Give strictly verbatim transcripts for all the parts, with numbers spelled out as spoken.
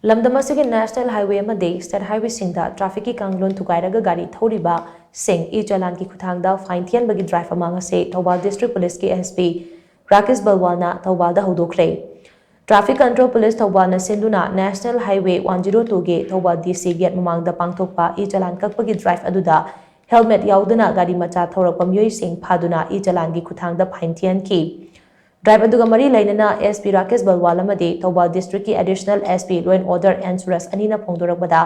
ꯂꯝꯗꯝ ꯑꯁꯤꯒꯤ national highway ꯑꯃꯗꯤ ꯁ꯭ꯇꯦꯠ ꯍꯥꯏꯋꯦꯁꯤꯡꯗ ꯇ꯭ꯔꯥꯐꯤꯛꯀꯤ ꯀꯥꯡꯂꯣꯟ ꯊꯨꯒꯥꯏꯔꯒ ꯒꯥꯔꯤ ꯊꯧꯔꯤꯕ ꯁꯤꯡ ꯏ ꯆꯂꯥꯟꯒꯤ ꯈꯨꯠꯊꯥꯡꯗ ꯐꯥꯏꯟ ꯊꯤꯍꯟꯕꯒꯤ ꯗ꯭ꯔꯥꯏꯚ ꯑꯃ ꯉꯁꯤ ꯊꯧꯕꯥꯜ ꯗꯤꯁꯇ꯭ꯔꯤꯛ ꯄꯨꯂꯤꯁꯀꯤ ꯑꯦꯁ ꯄꯤ ꯔꯥꯀꯦꯁ ꯕꯜꯋꯥꯜꯅ ꯊꯧꯕꯥꯜꯗ ꯍꯧꯗꯣꯛꯈ꯭ꯔꯦ꯫ ꯇ꯭ꯔꯥꯐꯤꯛ ꯀꯟꯇ꯭ꯔꯣꯜ ꯄꯨꯂꯤꯁ ꯊꯧꯕꯥꯜꯅ ꯁꯤꯟꯗꯨꯅ ꯅꯦꯁꯅꯦꯜ ꯍꯥꯏꯋꯦ ꯋꯥꯟ ꯖꯤꯔꯣ ꯇꯨꯒꯤ ꯊꯧꯕꯥꯜ ꯗꯤ ꯁꯤ ꯒꯦꯠ ꯃꯃꯥꯡꯗ ꯄꯥꯡꯊꯣꯛꯄ ꯏ ꯆꯂꯥꯟ ꯀꯛꯄꯒꯤ ꯗ꯭ꯔꯥꯏꯚ ꯑꯗꯨꯗ ꯍꯦꯜꯃꯦꯠ ꯌꯥꯎꯗꯅ ꯒꯥꯔꯤ ꯃꯆꯥ ꯊꯧꯔꯛꯄ ꯃꯤꯑꯣꯏꯁꯤꯡ ꯐꯥꯗꯨꯅ ꯏ ꯆꯂꯥꯟꯒꯤ ꯈꯨꯠꯊꯥꯡꯗ ꯐꯥꯏꯟ ꯊꯤꯍꯟꯈꯤ꯫ ꯗ꯭ꯔꯥꯏꯚ ꯑꯗꯨꯒ ꯃꯔꯤ ꯂꯩꯅꯅ ꯑꯦꯁ ꯄꯤ ꯔꯥꯀꯦꯁ ꯕꯜꯋꯥꯜ ꯑꯃꯗꯤ ꯊꯧꯕꯥꯜ ꯗꯤꯁꯇ꯭ꯔꯤꯛꯀꯤ additional S P law and order N ꯁꯨꯔꯁ ꯑꯅꯤꯅ ꯐꯣꯡꯗꯣꯔꯛꯄꯗ,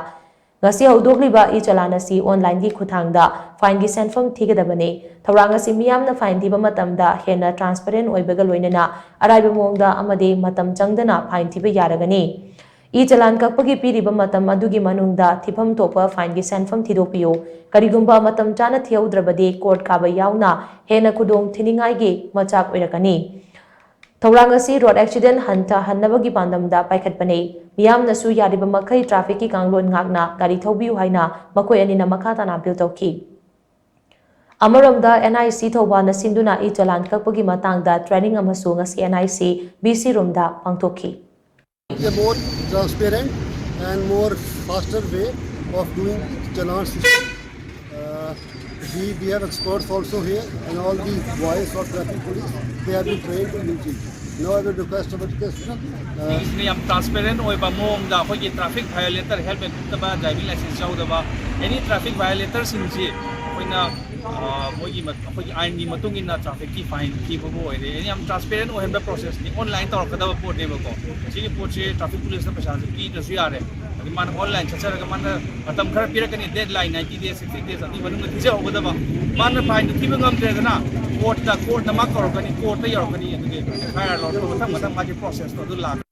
ꯉꯁꯤ ꯍꯧꯗꯣꯛꯂꯤꯕ ꯏ ꯆꯂꯥꯟ ꯑꯁꯤ ꯑꯣꯟꯂꯥꯏꯟꯒꯤ ꯈꯨꯠꯊꯥꯡꯗ ꯐꯥꯏꯟꯒꯤ ꯁꯦꯟꯐꯝ ꯊꯤꯒꯗꯕꯅꯤ꯫ ꯊꯧꯔꯥꯡ ꯑꯁꯤ ꯃꯤꯌꯥꯝꯅ ꯐꯥꯏꯟ ꯊꯤꯕ ꯃꯇꯝꯗ ꯍꯦꯟꯅ ꯇ꯭ꯔꯥꯟꯁꯄꯔꯦꯟ ꯑꯣꯏꯕꯒ ꯂꯣꯏꯅꯅ ꯑꯔꯥꯏꯕ ꯃꯑꯣꯡꯗ ꯑꯃꯗꯤ ꯃꯇꯝ ꯆꯪꯗꯅ ꯐꯥꯏꯟ ꯊꯤꯕ ꯌꯥꯔꯒꯅꯤ꯫ ꯏ ꯆꯂꯥꯟ ꯀꯛꯄꯒꯤ ꯄꯤꯔꯤꯕ ꯃꯇꯝ ꯑꯗꯨꯒꯤ ꯃꯅꯨꯡꯗ ꯊꯤꯐꯝ ꯊꯣꯛꯄ ꯐꯥꯏꯟꯒꯤ ꯁꯦꯟꯐꯝ ꯊꯤꯗꯣꯛꯄꯤꯌꯨ꯫ ꯀꯔꯤꯒꯨꯝꯕ ꯃꯇꯝ ꯆꯥꯅ ꯊꯤꯍꯧꯗ꯭ꯔꯕꯗꯤ ꯀꯣꯔꯠ ꯀꯥꯕ ꯌꯥꯎꯅ ꯍꯦꯟꯅ ꯈꯨꯗꯣꯡ ꯊꯤꯅꯤꯡꯉꯥꯏꯒꯤ ꯃꯆꯥꯛ ꯑꯣꯏꯔꯛꯀꯅꯤ꯫ ꯊꯧꯔꯥꯡ ꯑꯁꯤ ꯔꯣꯗ ꯑꯦꯛꯁꯤꯗꯦꯟ ꯍꯟꯊꯍꯟꯅꯕꯒꯤ ꯄꯥꯟꯗꯝꯗ ꯄꯥꯏꯈꯠꯄꯅꯤ꯫ ꯃꯤꯌꯥꯝꯅꯁꯨ ꯌꯥꯔꯤꯕ ꯃꯈꯩ ꯇ꯭ꯔꯥꯐꯤꯛꯀꯤ ꯀꯥꯡꯂꯣꯟ ꯉꯥꯛꯅ ꯒꯥꯔꯤ ꯊꯧꯕꯤꯌꯨ ꯍꯥꯏꯅ ꯃꯈꯣꯏ ꯑꯅꯤꯅ ꯃꯈꯥ ꯇꯥꯅ ꯑꯄꯤꯜ ꯇꯧꯈꯤ꯫ ꯑꯃꯔꯣꯝꯗ, ꯑꯦꯟ ꯑꯥꯏ ꯁꯤ ꯊꯧꯕꯥꯜꯅ ꯁꯤꯟꯗꯨꯅ ꯏ ꯆꯂꯥꯟ ꯀꯛꯄꯒꯤ ꯃꯇꯥꯡꯗ ꯇ꯭ꯔꯦꯅꯤꯡ ꯑꯃꯁꯨ ꯉꯁꯤ and I C B C ꯔꯨꯝꯗ ꯄꯥꯡꯊꯣꯛꯈꯤ꯫ A more transparent and more faster way of doing challan system. Uh, we, we have experts also here, and all the boys of traffic police, they have been trained to use it. Now I will request our guest, uh, ꯁꯤꯅ ꯌꯥꯝ transparent ꯑꯣꯏꯕ ꯃꯑꯣꯡꯗ ꯑꯩꯈꯣꯏꯒꯤ traffic ꯚꯥꯏꯑꯣꯂꯦꯇꯔ, helmet ꯎꯞꯇꯕ, driving licence ꯌꯥꯎꯗꯕ, ꯑꯦꯅꯤ traffic ꯚꯥꯏꯑꯣꯂꯦꯇꯔꯁꯤꯡꯁꯤ ꯑꯩꯈꯣꯏꯅ ꯑ, ꯃꯣꯏꯒꯤ ꯃ- ꯑꯩꯈꯣꯏꯒꯤ ꯑꯥꯏꯟꯒꯤ ꯃꯇꯨꯡ ꯏꯟꯅ ꯇ꯭ꯔꯥꯐꯤꯛꯀꯤ ꯐꯥꯏꯟ ꯊꯤꯕꯕꯨ ꯑꯣꯏꯔꯦ, ꯑꯦꯅꯤ ꯌꯥꯝ ꯇ꯭ꯔꯥꯟꯁꯄꯦꯔꯦꯟ ꯑꯣꯏꯍꯟꯕ ꯄ꯭ꯔꯣꯁꯦꯁꯅꯤ꯫ ꯑꯣꯟꯂꯥꯏꯟ ꯇꯧꯔꯛꯀꯗꯕ ꯄꯣꯠꯅꯦꯕꯀꯣ꯫ ꯁꯤꯒꯤ ꯄꯣꯠꯁꯦ ꯇ꯭ꯔꯥꯐꯤꯛ ꯄꯨꯂꯤꯁꯇ ꯄꯩꯁꯥꯁꯦ ꯄꯤꯗ꯭ꯔꯁꯨ ꯌꯥꯔꯦ꯫ ꯑꯗꯩ ꯃꯥꯅ ꯑꯣꯟꯂꯥꯏꯟ ꯆꯠꯆꯔꯒ ꯃꯥꯅ ꯃꯇꯝ ꯈꯔ ꯄꯤꯔꯛꯀꯅꯤ, date line ninety days, sixty days ꯑꯗꯨꯒꯤ ꯃꯅꯨꯡꯗ ꯊꯤꯖꯍꯧꯒꯗꯕ꯫ ꯃꯥꯅ ꯐꯥꯏꯟꯗꯨ ꯊꯤꯕ ꯉꯝꯗ꯭ꯔꯦꯗꯅ, ꯀꯣꯔꯠꯇ ꯀꯣꯔꯠꯅ ꯃꯥ ꯀꯧꯔꯛꯀꯅꯤ, ꯀꯣꯔꯠꯇ ꯌꯧꯔꯛꯀꯅꯤ꯫ ꯑꯗꯨꯒꯤ ꯑꯦꯐ ꯑꯥꯏ ꯑꯥꯔ ꯂꯧꯔꯒ ꯃꯊꯪ ꯃꯊꯪ ꯃꯥꯒꯤ ꯄ꯭ꯔꯣꯁꯦꯁꯇꯣ ꯑꯗꯨ ꯂꯥꯛꯀꯅꯤ꯫